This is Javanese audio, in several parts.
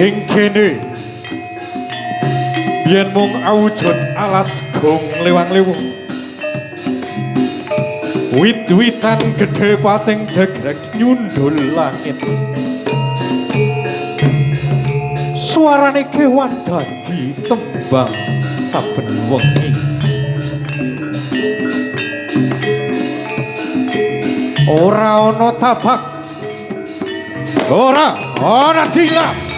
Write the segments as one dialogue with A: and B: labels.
A: Ing kene biyen mung awujud alas gong lewang-lewung. Wit-witan gedhe pating jegreg nyundul langit. Suarane kewan dadi tembang saben wengi. Ora ana tabak, ora ana dilas.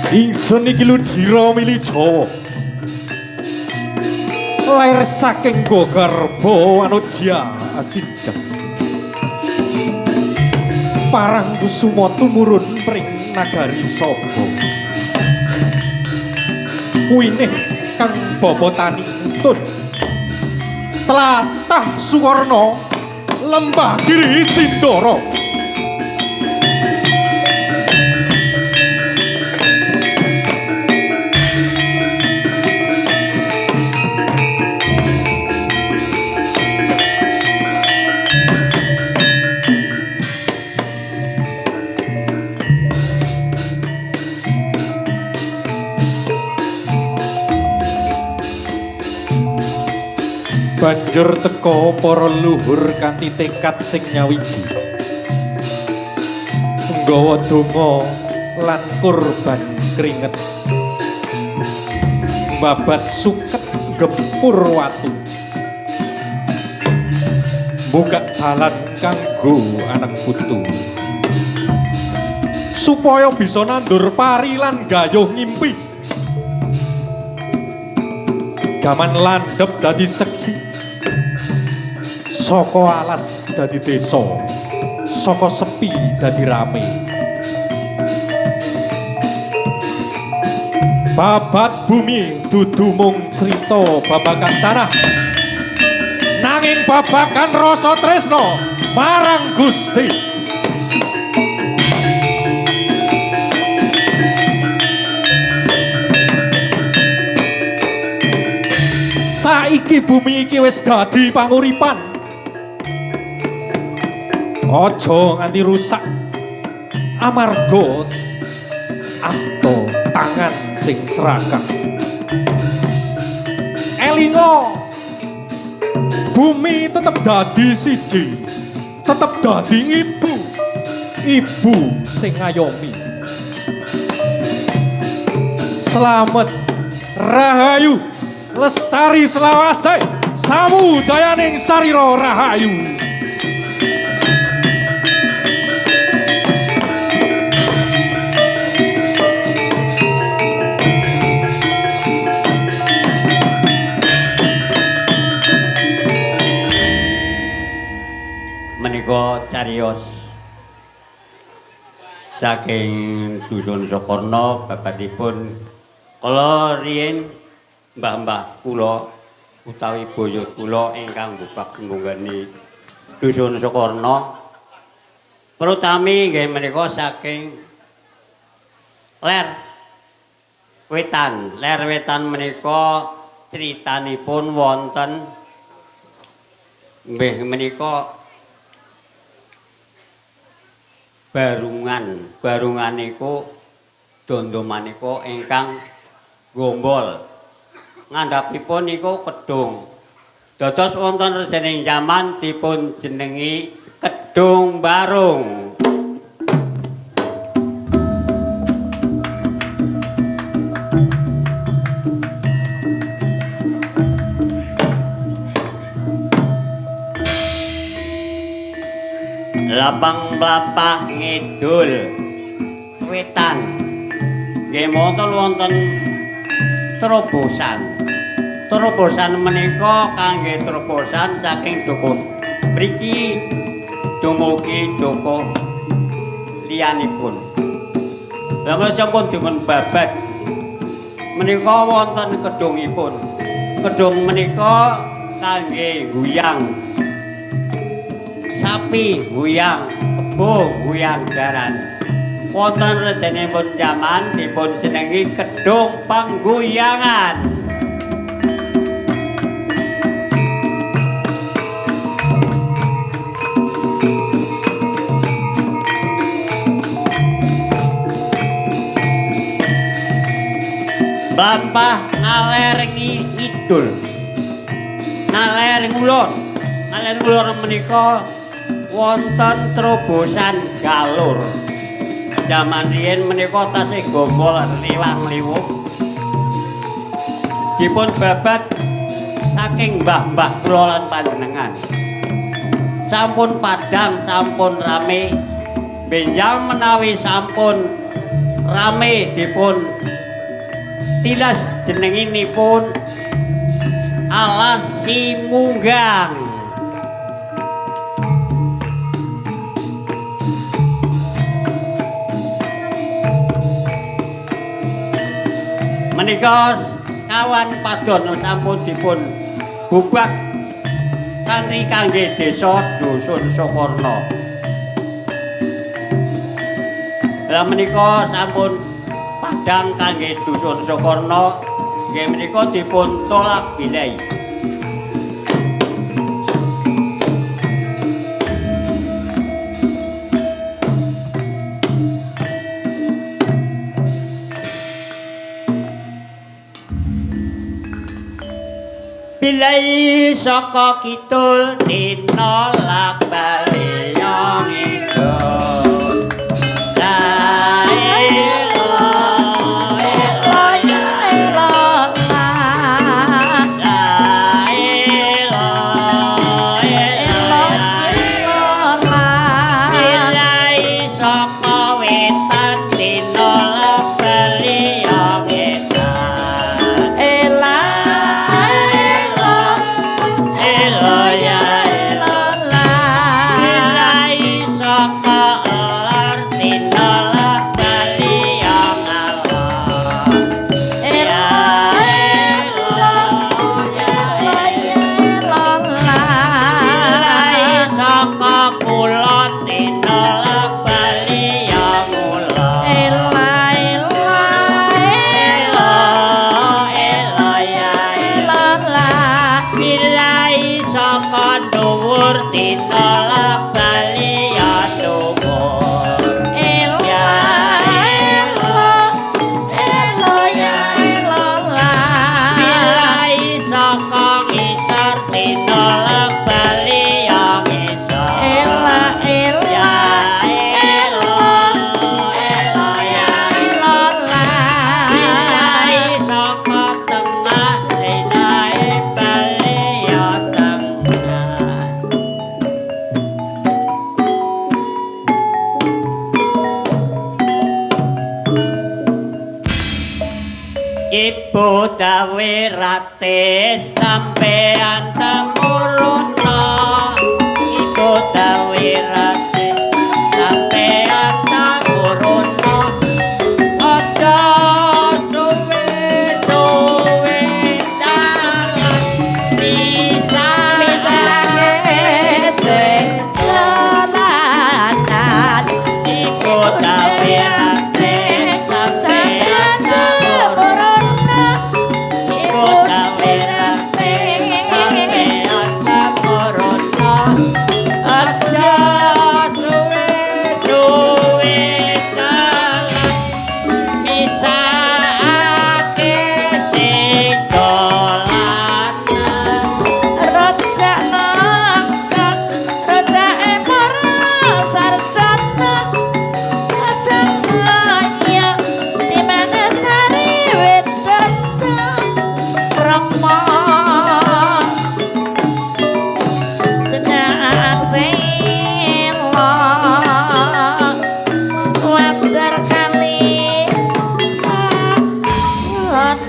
A: Ingsun iki Ludira mili Jawa. Lair saking Gogarba Wanodya Asinjang. Parang kusuma tumurun pring nagari Saba. Winih kang bapa tani tun. Tlatah Suwarna lembah Giri Sindoro. Banjur teka para luhur kanthi tekad sing nyawiji. Nggawa donga lan kurban kringet. Babat suket gempur watu. Buka dalan kanggo anak putu. Supaya bisa nandur pari lan gayuh ngimpi. Gaman landhep dadi seksi. Saka alas dadi desa, saka sepi dadi rame. Babat bumi dudu mung crita babagan tanah, nanging babagan rasa tresna marang Gusti. Saiki bumi iki wis dadi panguripan. Aja nganti rusak amarga asta tangan sing serakah. Elinga, bumi tetep dadi siji, tetep dadi ibu, ibu sing ngayomi. Slamet rahayu lestari selawase, samudayaning sarira rahayu.
B: Menika cariyos saking dusun Sokorno babadipun kala riyin mbah-mbah kula utawi boyot kula ingkang bubak ngunggani dusun Sokorno perutami nggih menika saking ler wetan. Ler wetan menika critanipun wonten nggih menika barungan. Barungan niku dondo maneka ingkang gombol. Ngandhapipun niku kedung. Dados wonten rejening jaman dipun jenengi Kedung Barung. Lapang mlapah ngidul wetan nggih wonten wonten terobosan. Terobosan menika kangge terobosan saking dukuh mriki Dumugi dukuh liyanipun. Lha sampun dipun babat menika wonten kedungipun. Kedung menika kangge guyang sapi, guyang kebo, guyang jaran. Wonten rejenipun jaman dipun jenengi Kedung Pangguyangan. Mlampah ngaler ngidul, ngaler ngulon, ngaler ngulon menika wonten terobosan galur. Jaman riyin menika tasih gombol liwang-liwuk. Dipun babat saking mbah-mbah kula lan panjenengan. Sampun padhang, sampun rame. Benjang menawi sampun rame dipun tilas jenenginipun Alas Simunggang. Menika sekawan padon sampun dipun bubak kanthi kangge desa Dusun Sukorno. Lah menika sampun padhang kangge Dusun Sukorno, nggih menika dipun tolak bilai. Bilai saka kidul tinolak bali ngidul. La elo elo
C: ya elo la.
B: La elo
C: elo elo la.
B: Bilai saka wetan tinolak bali ngetan.
C: Ela elo
B: elo ya
C: elo la.
B: Bilai saka elor tinolak bali ngalor.
C: Ela elo elo ya elo la.
B: Bilai saka kulon tinolak bali ngulon.
C: Ela ela
B: Elo elo ya
C: elo la.
B: Bilai saka dhuwur tinolak bali dhuwur.
C: Ela elo elo ya elo la.
B: Bilai saka ngisor tinolak bali ngisor.
C: Ela ela
B: Ya elo elo ya
C: elo la.
B: Bilai saka tengah tinae bali tengah. Ibu dawe rate sampean temuruna. Ibu dawe rate sampean temuruna. Aja suwe-suwe dalan bisa
C: Misake sing dolanan.
B: Ibu dawe rate sampean temuruna.
C: Ibu dawe rate
B: Sampean temuruna. Aja suwe-suwe dalan misake sing dolanan.
C: Rojak nangka, rojake para sarjana. Aja kaya dimanes dari wedana Rama. Jenang sela water kali sasenderan.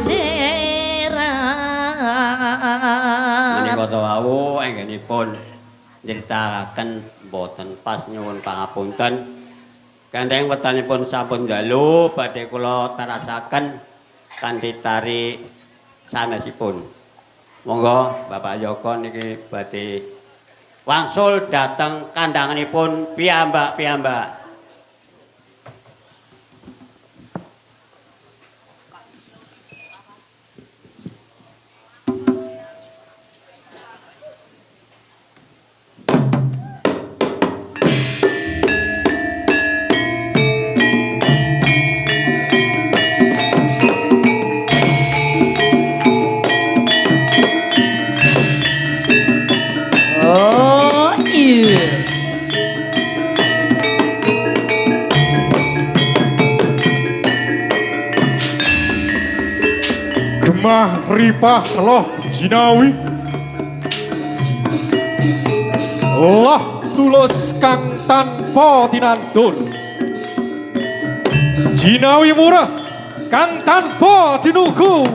B: Menika ta wau anggenipun nyritakaken Mboten pas nyuwun pangapunten. Gandeng wekdalipun sampun dalu badhe kula tarasaken kanthi tari sanesipun. Monggo Bapak Joko niki badhe wangsul dhateng kandhanganipun piyambak-piyambak.
C: Oh iya.
A: Gemah ripah loh jinawi. Loh tulus kang tanpa tinandur. Jinawi murah kang tanpa tinuku.